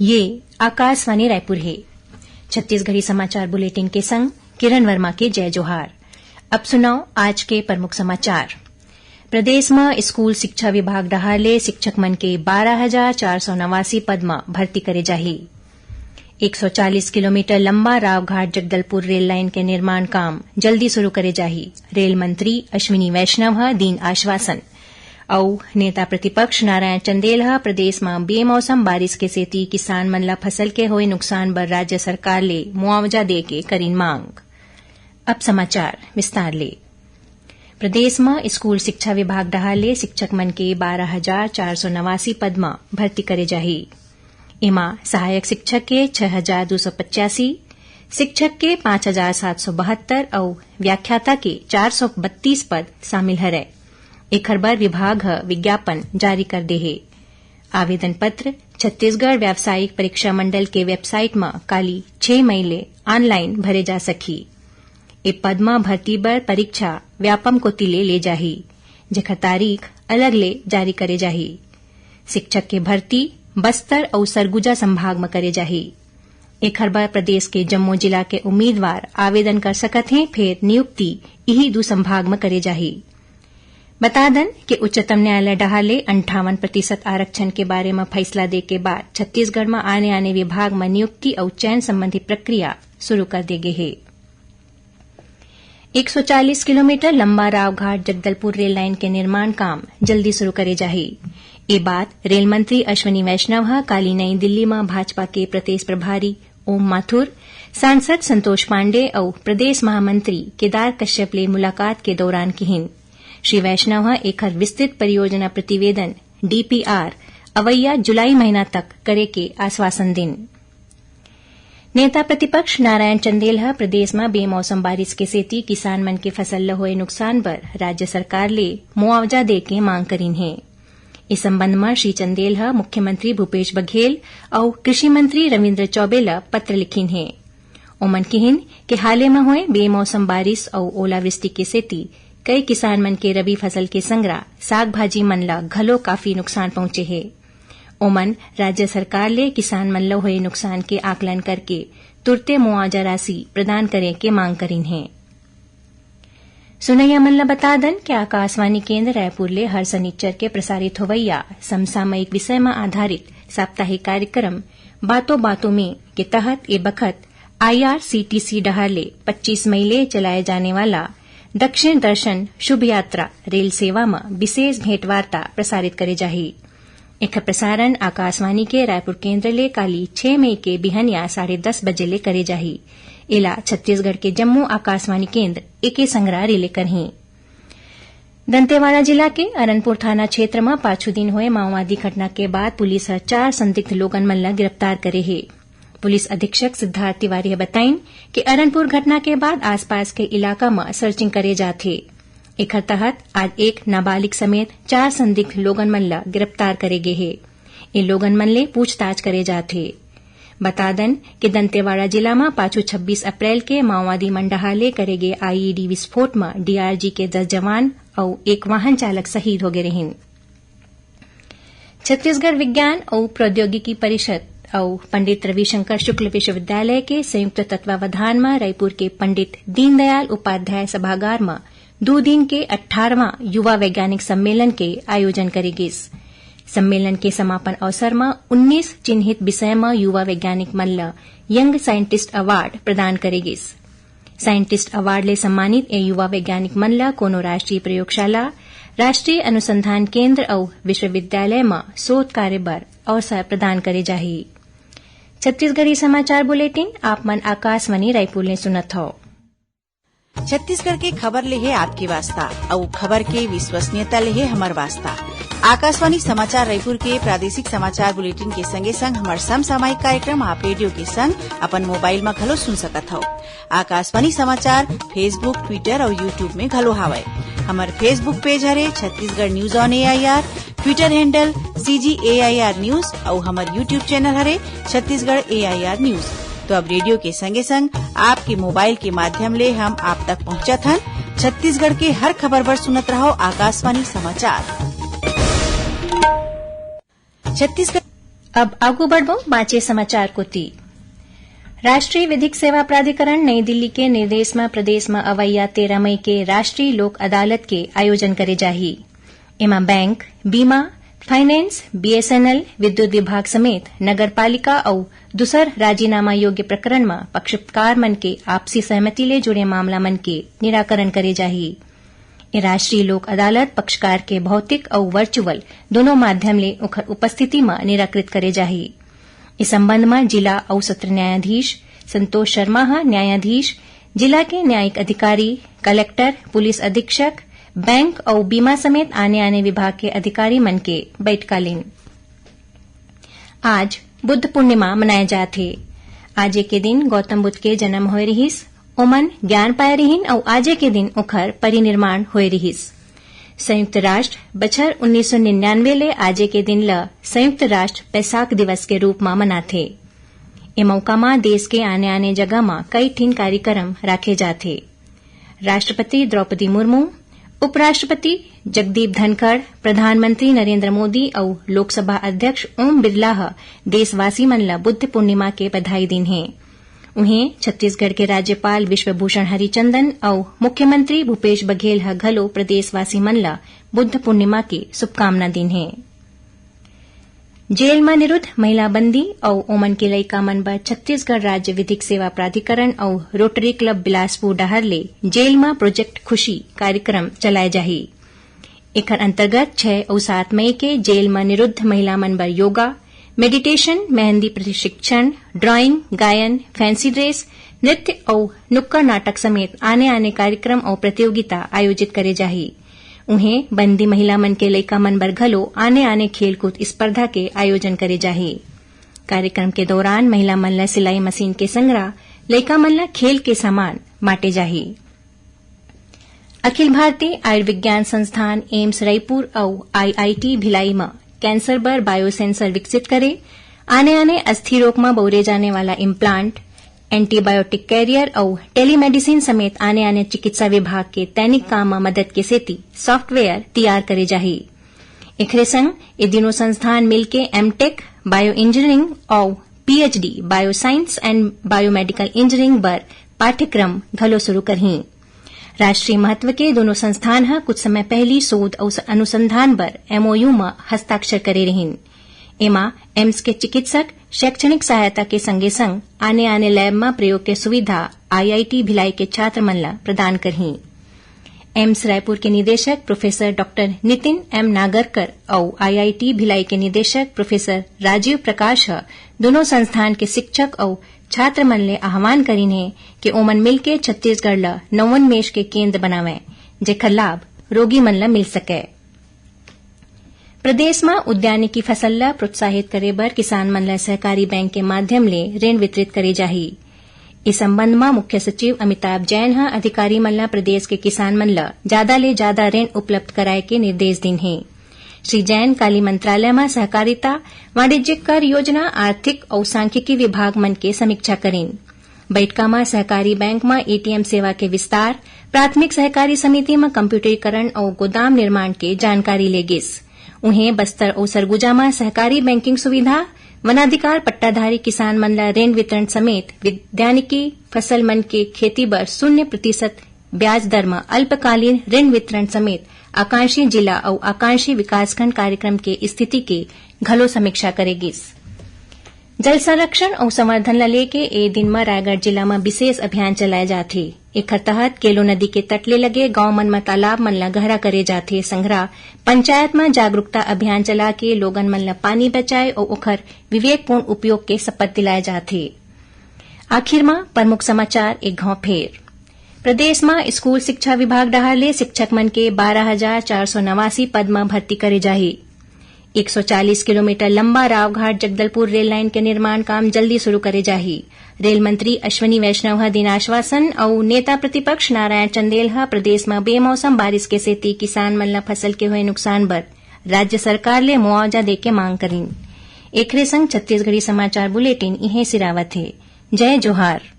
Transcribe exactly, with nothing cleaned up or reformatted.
ये आकाशवाणी रायपुर हे। छत्तीसगढ़ी समाचार बुलेटिन के संग किरण वर्मा के जय जोहार। अब सुनव आज के प्रमुख समाचार। प्रदेश म स्कूल शिक्षा विभाग डहार ले शिक्षक मन के बारह हजार चार सौ नवासी पद म भर्ती करे जाही। एक सौ चालीस किलोमीटर लंबा रावघाट जगदलपुर रेल लाइन के निर्माण काम जल्दी शुरू करे जाही, रेल मंत्री अश्विनी वैष्णव ह दीन आश्वासन। अउ नेता प्रतिपक्ष नारायण चंदेल ह प्रदेश म बेमौसम बारिश के सेती किसान मन ल फसल के होए नुकसान बर राज्य सरकार ले मुआवजा दे के करिन मांग। अब समाचार विस्तार ले। प्रदेश म स्कूल शिक्षा विभाग डहार ले शिक्षक मन के बारह हजार चार सौ नवासी पद म भर्ती करे जाही। एमा सहायक शिक्षक के छह हजार दू सौ पचासी, शिक्षक के पाँच हजार सात सौ बहत्तर अउ व्याख्याता के चार सौ बत्तीस पद शामिल हरय। एखर बर विभाग ह विज्ञापन जारी कर दे हे। आवेदन पत्र छत्तीसगढ़ व्यावसायिक परीक्षा मंडल के वेबसाइट म काली छह मई ले ऑनलाइन भरे जा सकही। ए पद म भर्ती बर परीक्षा व्यापम कोति ले ले जाही, जेखर तारीख अलग ले जारी करे जाही। शिक्षक के भर्ती बस्तर अउ सरगुजा संभाग म करे जाही। एखर बर प्रदेश के जम्मो जिला के उम्मीदवार आवेदन कर सकत हें, फेर नियुक्ति इही दू संभाग म करे जाही। बता दन कि उच्चतम न्यायालय डहार ले अंठावन प्रतिशत आरक्षण के बारे म फैसला दे के बाद छत्तीसगढ़ म आने-आने विभाग म नियुक्ति अउ चयन संबंधी प्रक्रिया शुरू कर दे गे हे। एक सौ चालीस किलोमीटर लंबा रावघाट जगदलपुर रेल लाइन के निर्माण काम जल्दी शुरू करे जाही। ए बात रेल मंत्री अश्विनी वैष्णव ह काली नई दिल्ली म भाजपा के प्रदेश प्रभारी ओम माथुर, सांसद संतोष पांडे अउ प्रदेश महामंत्री केदार कश्यप ले मुलाकात के दौरान किहिन। श्री वैष्णव ह एखर विस्तृत परियोजना प्रतिवेदन, डीपीआर, अवइया जुलाई महीना तक करे के आश्वासन दिन। नेता प्रतिपक्ष नारायण चंदेल ह प्रदेश म बेमौसम बारिश के सेती किसान मन के फसल ल होए नुकसान बर राज्य सरकार ले मुआवजा दे के मांग करिन हे। इस संबंध म श्री चंदेल ह मुख्यमंत्री भूपेश बघेल अउ कृषि मंत्री रविंद्र चौबे ल पत्र लिखिन हे। ओमन किहिन कि हाले म होए बेमौसम बारिश अउ ओलावृष्टि के सेती कई किसान मन के रबी फसल के संगरा साग भाजी मन ल घलो काफी नुकसान पहुंचे हे। ओमन राज्य सरकार ले किसान मन ल होए नुकसान के आकलन करके तुरते मुआवजा राशि प्रदान करे के मांग करिन हे। सुनइया मन ल बता दन कि आकाशवाणी केंद्र रायपुर ले हर सनिच्चर के प्रसारित होवइया समसामयिक विषय म आधारित साप्ताहिक कार्यक्रम बातों बातों में के तहत ए बखत आईआरसीटीसी डहार ले पच्चीस मई ले चलाए जाने वाला दक्षिण दर्शन शुभ यात्रा रेल सेवा म विशेष भेंटवार्ता प्रसारित करे जाही। एखर प्रसारण आकाशवाणी के रायपुर केंद्र ले काली छह मई के बिहनिया साढ़े दस बजे ले करे जाही। एला छत्तीसगढ़ के जम्मो आकाशवाणी केंद्र एके संघरा रिले करही। दंतेवाड़ा जिला के अरनपुर थाना क्षेत्र म पाछू दिन होए माओवादी घटना के बाद पुलिस ह चार संदिग्ध लोगन मन ल गिरफ्तार करे हे। पुलिस अधीक्षक सिद्धार्थ तिवारी ह बताइन कि अरनपुर घटना के बाद आसपास के इलाका म सर्चिंग करे जात हे। एखर तहत आज एक नाबालिग समेत चार संदिग्ध लोगन मन ल गिरफ्तार करे गे हे। ए लोगन मन ले पूछताछ करे जात हे। बता दन कि दंतेवाड़ा जिला म पाछू छब्बीस अप्रैल के माओवादी मन डहार ले करे गे आईईडी विस्फोट म डीआरजी के दस जवान अउ एक वाहन चालक शहीद होगे रहिन। छत्तीसगढ़ विज्ञान अउ प्रौद्योगिकी परिषद अउ पंडित रविशंकर शुक्ल विश्वविद्यालय के संयुक्त तत्वावधान म रायपुर के पंडित दीनदयाल उपाध्याय सभागार म दू दिन के अट्ठारहवाँ युवा वैज्ञानिक सम्मेलन के आयोजन करे गिस। सम्मेलन के समापन अवसर म उन्नीस चिन्हित विषय म युवा वैज्ञानिक मन ल यंग साइंटिस्ट अवार्ड प्रदान करे गिस। साइंटिस्ट अवार्ड ले सम्मानित ए युवा वैज्ञानिक मन ल कोनो राष्ट्रीय प्रयोगशाला, राष्ट्रीय अनुसंधान केंद्र अउ विश्वविद्यालय म शोध कार्य बर अवसर प्रदान करे जाही। छत्तीसगढ़ी समाचार बुलेटिन आप मन आकाशवाणी रायपुर ले सुनत हव। छत्तीसगढ़ के खबर ले हे आपके वास्ता, अउ खबर के विश्वसनीयता ले हे हमर वास्ता। आकाशवाणी समाचार रायपुर के प्रादेशिक समाचार बुलेटिन के संगे संग हमर समसामयिक कार्यक्रम आप रेडियो के संग अपन मोबाइल म घलो सुन सकत हव। आकाशवाणी समाचार Facebook, Twitter अउ YouTube में घलो हावय। हमर Facebook पेज हरे Chhattisgarh news on AIR, Twitter handle CG AIR news अउ हमर YouTube चैनल हरे छत्तीसगढ़ AIR news। तो अब रेडियो के संगे संग आपके मोबाइल के माध्यम ले हम आप तक पहुंचत हन। छत्तीसगढ़ के हर खबर बर सुनत रहव आकाशवाणी समाचार। छत्तीसगढ़ अब आगू बढ़बो बाचे समाचार कोती। राष्ट्रीय विधिक सेवा प्राधिकरण नई दिल्ली के निर्देश म प्रदेश म अवैया तेरह मई के राष्ट्रीय लोक अदालत के आयोजन करे जाही। एमा बैंक, बीमा, फाइनेंस, बीएसएनएल, विद्युत विभाग समेत नगर पालिका अउ दूसर राजीनामा योग्य प्रकरण म पक्षकार मन के आपसी सहमति ले जुड़े मामला मन के निराकरण करे जाही। ए राष्ट्रीय लोक अदालत पक्षकार के भौतिक अउ वर्चुअल दोनों माध्यम ले ओखर उपस्थिति म निराकृत करे जाही। इस संबंध म जिला अउ सत्र न्यायाधीश संतोष शर्मा ह न्यायाधीश, जिला के न्यायिक अधिकारी, कलेक्टर, पुलिस अधीक्षक, बैंक अउ बीमा समेत आने-आने विभाग के अधिकारी मन के बैठका लीन। आज बुद्ध पूर्णिमा मनाए जात हे। आजे के दिन गौतम बुद्ध के जन्म होए रिहिस, ओमन ज्ञान पाए रिहिन अउ आजे के दिन ओखर परिनिर्माण होए रिहिस। संयुक्त राष्ट्र बछर उन्नीस सौ निन्यानवे ले आजे के दिन ल संयुक्त राष्ट्र बैसाख दिवस के रूप म मनाथे। ए मौका म देश के आने-आने जगह म कई ठिन कार्यक्रम राखे जाथे। राष्ट्रपति द्रौपदी मुर्मू, उपराष्ट्रपति जगदीप धनखड़, प्रधानमंत्री नरेंद्र मोदी अउ लोकसभा अध्यक्ष ओम बिरला ह देशवासी मन ल बुद्ध पूर्णिमा के बधाई दीन हे। उहें, छत्तीसगढ़ के राज्यपाल विश्वभूषण हरिचंदन अउ मुख्यमंत्री भूपेश बघेल ह घलो प्रदेशवासी मन ल बुद्ध पूर्णिमा के शुभकामना दीन हे। जेल म निरुद्ध महिला बंदी अउ ओमन के लइका मन बर छत्तीसगढ़ राज्य विधिक सेवा प्राधिकरण अउ रोटरी क्लब बिलासपुर डहार ले जेल म प्रोजेक्ट खुशी कार्यक्रम चलाए जाही। एखर अंतर्गत छह अउ सात मई के जेल म निरुद्ध महिला मन बर योगा, मेडिटेशन, मेहंदी प्रशिक्षण, ड्राइंग, गायन, फैंसी ड्रेस, नृत्य अउ नुक्कड़ नाटक समेत आने-आने कार्यक्रम अउ प्रतियोगिता आयोजित करे जाही। उहें, बंदी महिला मन के लइका मन बर घलो आने-आने खेलकूद स्पर्धा के आयोजन करे जाही। कार्यक्रम के दौरान महिला मन ल सिलाई मशीन के संगरा लइका मन ल खेल के सामान बांटे जाही। अखिल भारतीय आयुर्विज्ञान संस्थान एम्स रायपुर अउ आईआईटी भिलाई म कैंसर बर बायोसेंसर विकसित करे, आने-आने अस्थि रोग म बउरे जाने वाला इम्प्लांट, एंटीबायोटिक कैरियर अउ टेलीमेडिसिन समेत आने-आने चिकित्सा विभाग के दैनिक काम म मदद के सेती सॉफ्टवेयर तियार करे जाही। एखरे संग ए दिनों संस्थान मिलके एमटेक, बायो इंजीनियरिंग अउ PhD, bio science and biomedical engineering बर पाठ्यक्रम घलो शुरू करही। राष्ट्रीय महत्व के दोनों संस्थान ह कुछ समय पहिली शोध अउ स-, अनुसंधान बर एमओयू म हस्ताक्षर करे रहिन। एमा एम्स के चिकित्सक शैक्षणिक सहायता के संगे संग आने-आने लैब म प्रयोग के सुविधा आईआईटी भिलाई के छात्र मन ल प्रदान करही। एम्स रायपुर के निदेशक professor doctor Nitin M Nagarkar अउ आईआईटी भिलाई के निदेशक प्रोफेसर राजीव प्रकाश ह दोनों संस्थान के शिक्षक अउ छात्र मन ले आह्वान करिन हे कि ओमन मिलके छत्तीसगढ़ ल नवोन्मेष के केंद्र बनावैं, जेखर लाभ रोगी मन ल मिल सकय। प्रदेश म उद्यानिकी फसल ल प्रोत्साहित करे बर किसान मन ल सहकारी बैंक के माध्यम ले ऋण वितरित करे जाही। इस संबंध म मुख्य सचिव अमिताभ जैन ह अधिकारी मन ल प्रदेश के किसान मन ल जादा ले जादा ऋण उपलब्ध कराए के निर्देश दीन हे। श्री जैन काली मंत्रालय म सहकारिता, वाणिज्यिक कर योजना, आर्थिक अउ सांख्यिकी विभाग मन के समीक्षा करिन। बइठका म सहकारी बैंक म एटीएम सेवा के विस्तार, प्राथमिक सहकारी समिति म कम्प्यूटरीकरण अउ गोदाम निर्माण के जानकारी ले गिस। उहें, बस्तर अउ सरगुजा म सहकारी बैंकिंग सुविधा, वनाधिकार पट्टाधारी किसान मन ल ऋण वितरण समेत उद्यानिकी फसल मन के खेती बर शून्य प्रतिशत ब्याज दर म अल्पकालीन ऋण वितरण समेत आकांक्षी जिला अउ आकांक्षी विकासखंड कार्यक्रम के स्थिति के घलो समीक्षा करे गिस। जल संरक्षण अउ संवर्धन ल लेके ए दिन म रायगढ़ जिला म विशेष अभियान चलाए जाथे। एखर तहत केलो नदी के तट ले लगे गांव मन म तालाब मन ल गहरा करे जाथे। संघरा पंचायत म जागरूकता अभियान चला के लोगन मन ल पानी बचाए अउ ओखर विवेकपूर्ण उपयोग के शपथ दिलाए जाथे। आखिर म प्रमुख समाचार एक घांव फेर। प्रदेश म स्कूल शिक्षा विभाग डहार ले शिक्षक मन के बारह हजार चार सौ नवासी पद म भर्ती करे जाही। एक सौ चालीस किलोमीटर लंबा रावघाट जगदलपुर रेल लाइन के निर्माण काम जल्दी शुरू करे जाही। रेल मंत्री अश्विनी वैष्णव ह दिन आश्वासन अउ नेता प्रतिपक्ष नारायण चंदेल ह प्रदेश म बेमौसम बारिश के सेती किसान मन ल फसल के होए नुकसान बर राज्य सरकार ले मुआवजा दे के मांग करिन। एखरे संग छत्तीसगढ़ी समाचार बुलेटिन इहें सिरावत हे। जय जोहार।